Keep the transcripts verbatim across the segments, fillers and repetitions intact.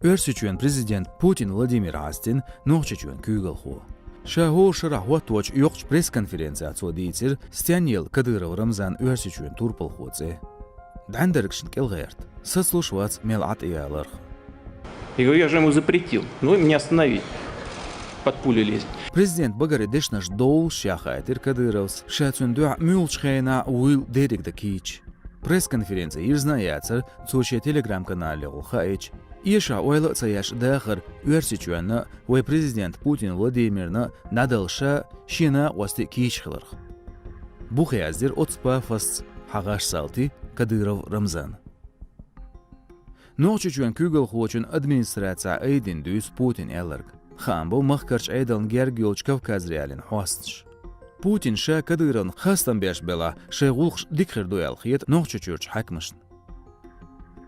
Оьрсийчоьнан президент Путин Владимир хьастина Нохчийчоьнан куьйгалхо. Ша хӀора шарахь хӀотточу йоккхачу пресс-конференцехь цо дийцира, стенна елла Кадыров Рамзан Оьрсийчоьнан турпалхо цӀе. ДӀаьндаргашна кӀел гӀерта, сацалуш вац мел Ӏа тӀеяларх. Я говорю, я же ему запретил. Ну, вы меня остановили. Под пули лезть. Президент багара дешнаш довлуш ша хаийтира Кадыровс, ша цуьнан дуьхьа муьлхачу хенахь вуйла дерриг дан кийча. Пресс-конференци йирзина а яцара, цо шен телеграм-каналехула хаийтича, эшахь ойла а ца еш дахар Оьрсийчоьнна а, вайн президент Путин Владимирна а дӀадала ша, шен накъостий кийча хиларх. Бух яздира оццу пафосца хьан гӀаш-салтий Кадыров Рамзан. Нохчийчоьнан куьйгалхочун администрацехь айдина дуьйцу Путина аьлларг. Хаам бо махкарчу Ӏедална герга йолчу Кавказ.Реалиин хьосташа. Путина ша Кадыровна хастам беш белахь, шайн гӀуллакхаш дика хир ду аьлла хета Нохчийчуьрчу хьаькамашна.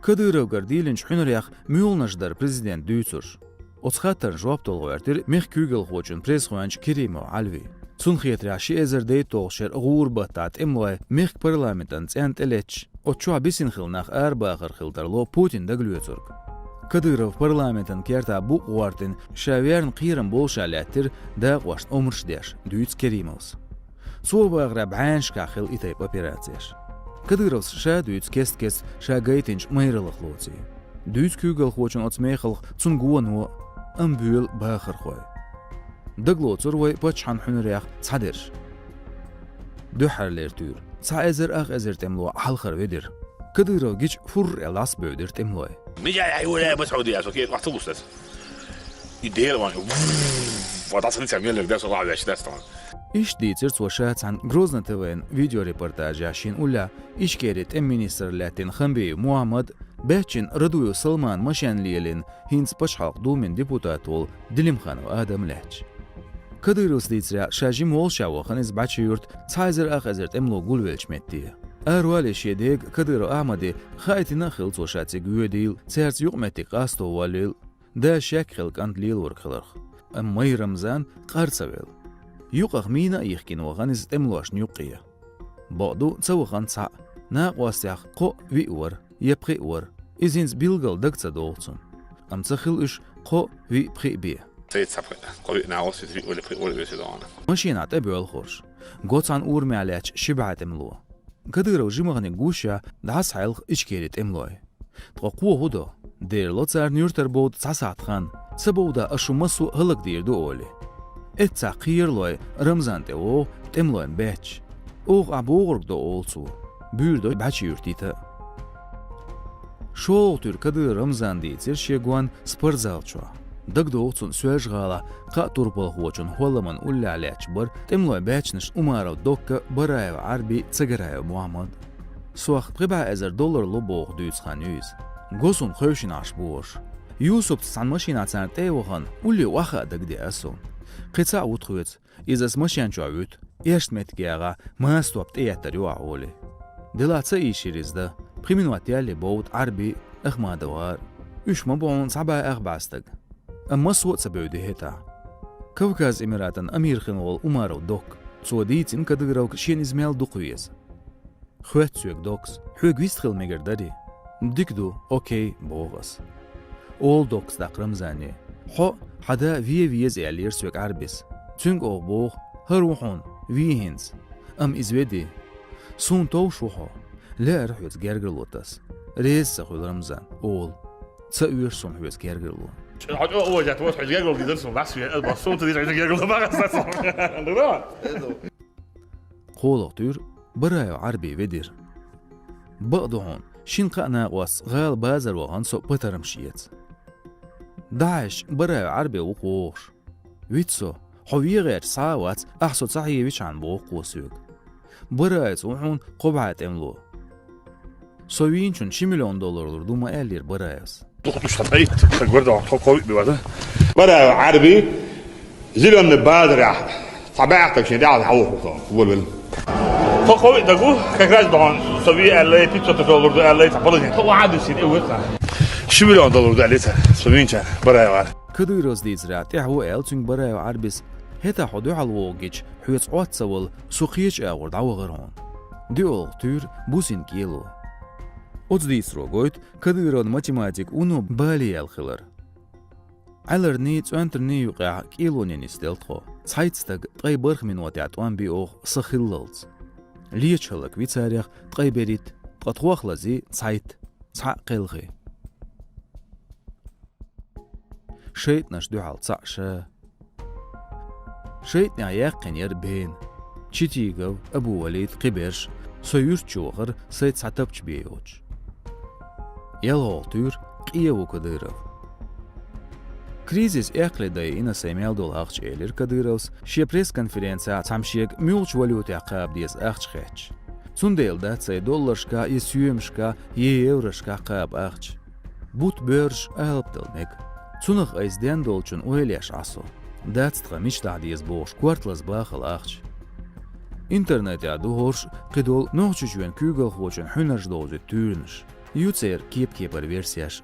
Кадыровгара дийлинчу хьуьнарех муьлханаш дара президента дуьйцурш? Оцу хаттарна жоп дала гӀоьртира мехкан куьйгалхочун пресс-гӀоьнча Керимов Ӏалви. Цунна хетарехь, ши эзар дейтталгӀачу шеран гӀуран баттахь тӀемалой мехкан парламентан цӀенна тӀелетташ, оцу чохь бисина хилла нах арабахар хила тарло Путина дагалоьцург. Кадыров парламентан кертахь букъ гӀортийна, ша верна кхерам болуш а лаьттира дакъошна омраш деш, дуьйцу Керимовс. Цо бахарехь бӀеннашкахь хилла и тайпа операцеш. Кадыровс ша дуьйцу кест-кеста ша гайтинчу майраллах лоций. Дуьйцу куьйгалхочун оцу мехаллах цунна гоно а, амма боьлу бахархой. Дагалоцур вай паччахьан хьуьнарех цхьадерш. Дуьххьарлера туьйра. Цхьа эзар ах эзар тӀемало хьалхара ведира. Кадыров гича фурр аьлла дӀасабевдира тӀемалой. Мижа, ай, ура, бац, хьо диас, окей, вахта лустас. И дера ван, ву, ву, ву, дӀасалица меллиг дас, ва веш дас тан. Иштта дийцира цо ша цхьана Грозный ТВ-н видеорепортажехь шена уллехь Ичкерин тӀеман министр лаьттина Хамбиев Мухьаммад, баьччина Радуев Салман машен лелийна, хӀинца Пачхьалкхан Думин депутат волу Делимханов Адам лаьтташ. Кадыровс дийцарехь, ша жима воллушехь вахана иза БӀачи-Юьрта цхьа эзар ах эзар тӀемало гулвеллачу метте. Аравале шен дега Кадыров Ахьмаде хаийтина а хилла цо ша цига воьдийла, цаьрца юкъаметтиг къасто воллийла, да шек хилла кӀант лелорг хиларх. Амма Майра Рамзан къар ца велла. Юкъах мина а йихкина вахана иза тӀемалошна юккъе. Бакъду, ца вахана цхьаъ, накъостех кхоъ-виъ вара, я пхиъ вара. Иза хӀинца билггал дага ца догӀу цунна. Амма ца хилла уьш кхоъ, виъ, пхиъ бен. Цаьрца пхиъ, кхоъ-виъ накъостий, виъ вара, пхиъ вара весиг догӀана. Машенахь тӀебоьлхурш. Го цхьана урамехь лаьтташ ши бӀе тӀемало. Кадыров жимахниг гуш а, дӀасахьаьлха Ичкерин тӀемалой. Ткъа кхо хӀун до? Дерло царна юьртара бовда цхьа сахьт хан. Ца бовда, ас шу массо а хӀаллакдийр ду олий. Эццахь кхералой Рамзан тӀе вогӀу тӀемалойн баьчча. Оха ахь бохург до олу цо. Буьйр до БӀачи-Юьрта йита а. ШолгӀа туьра Кадыров Рамзана дийцира шен гонна спортзал чохь. ДагадогӀу цунна Соьлжа-ГӀалахь кхаа турпалхочун хӀолламан уллехь лаьтташ бара тӀемалойн баьччанаш Умаров Докка, Бараев Ӏарби, Цагараев Мухьаммад. Сох пхи бӀе эзар доллар ло боху дуьйцу хан ю иза. Го суна хевшина Ӏаш бохуш. Юсупца цхьана машинахь царна тӀе а вахана, улле охьахаа дагадеа суна. Кхин цхьаъ ву тхоьца. Иза ас машен чохь вуьту. Эшна меттиг ягӀахь, маса топ тӀеэттар ю ахь олий. Делахь ца ийшира иза дан. Пхи минот ялале бовда Ӏарби, Ахмадов ГӀара. Уьш ма бу хьуна цхьа бӀе ах бӀе стаг. Амма массо а ца бевди хӀетахь. Кавказ Эмиратан амир хин волу Умаров Докка. Цо дийцина Кадыровга шена иза мел дукха веза. Хоьтту соьга Доккас: «Хьоьга вистхила мегар дарий?» «Дика ду, окей», — боху ас. Олу Доккас тӀаккха Рамзане: «Хьо, хьан да вен веза», — аьллера соьга Ӏарбис. Цуьнга оха боху: «ХӀара ву хьуна, вен хӀинца». Амма иза ведий. «Суна товш ву хьо. Лаьара хьоьца гергарло таса». Реза ца хуьлу Рамзан, олу: «Ца оьшу суна хьоьца гергарло». Хьо чӀогӀа уважать, вот хьоьца гергарло дийзар суна, лас вен, ас боху, суна ца дийза хьоьца гергарло бахьа аса суна. КхоалгӀа туьра Бараев Ӏарби ведира. Бакъ ду хьуна, шина-кхаа накъостца гӀала базар вахана со патармаш эца. ДӀахьаьжча, Бараев Ӏарби ву кхухуш. «Вита со, хьо вен гӀерташ схьа а вац, ахь со ца хьевичхьана», — боху кхо соьга. Бараевца ву хьуна кхо бӀе тӀемало. Со вийначунна ши миллион доллар лур ду ма аьллера Бараевс. Дукха дуьш хьан тӀай, сан гварда хьо кхо-виъ беваза. Бараев Ӏарби, Зелёный базарехь, цхьа баьхтаг шен тӀехь хьан вуху со, волавелла. Кхо-виъ даг ву, как раз дохьун, со вен аьллай, пятьсот доллар ду аьллай, цхьа положение. Кхо ван а дуьсина, э, вуьтла. Ши миллион доллар ду аьллай цара, со вийначара, Бараев Ӏар. Кадыровс дийцарехь, тӀаьхьо аьлла цуьнга Бараев Ӏарбис: «ХӀетахь хьо дуьхьал вогӀу гича, хьоьца Ӏотта ца вала, со кхечу агӀор дӀавахара хьуна». ДоьалгӀа туьра бусин кӀело. Оцу дийцаро гойту Кадыровн математик вуно бале яьлла хилар. Ӏаьларний, цӀоьнтарний юкъехь кӀелоне нисделла тхо. Цхьайтта стага ткъе бархӀ минотехь тӀом би оха са хиллалц. Леча хӀаллаквий царех ткъе берхӀитта, ткъа тхох лазий цхьайтта, цхьаъ кхелхий. ШайтӀанаш дуьхьал цхьаъ ша. ШайтӀанех яьккхина яра бена. Читигов, Абу-Валид, кхиберш, со юьрта чу вахара, сайца цхьа тапча бен йоцуш. ЯлхолгӀа туьйра къен ву Кадыров. Кризис эккхале дайина сайн мел долу ахча, элира Кадыровс, шен пресс-конференцехь цхьамма шега муьлхачу валютехь кхаба деза ахча хаьттича. Цундела дац сайн долларшкахь я соьмашкахь, я еврошкахь кхаба ахча. Бутт боьрзуш алапа дала мега. Цунах айса ден долчун ойла еш Ӏа со. Дац тхан мича дахьа деза бохуш, корта лаза бахала ахча. Интернетехь ду хӀорш кхидолу Нохчийчоьнан куьйгалхочун хьуьнарш довзуьйту туьйранаш. Ю церан кеп-кепара версеш.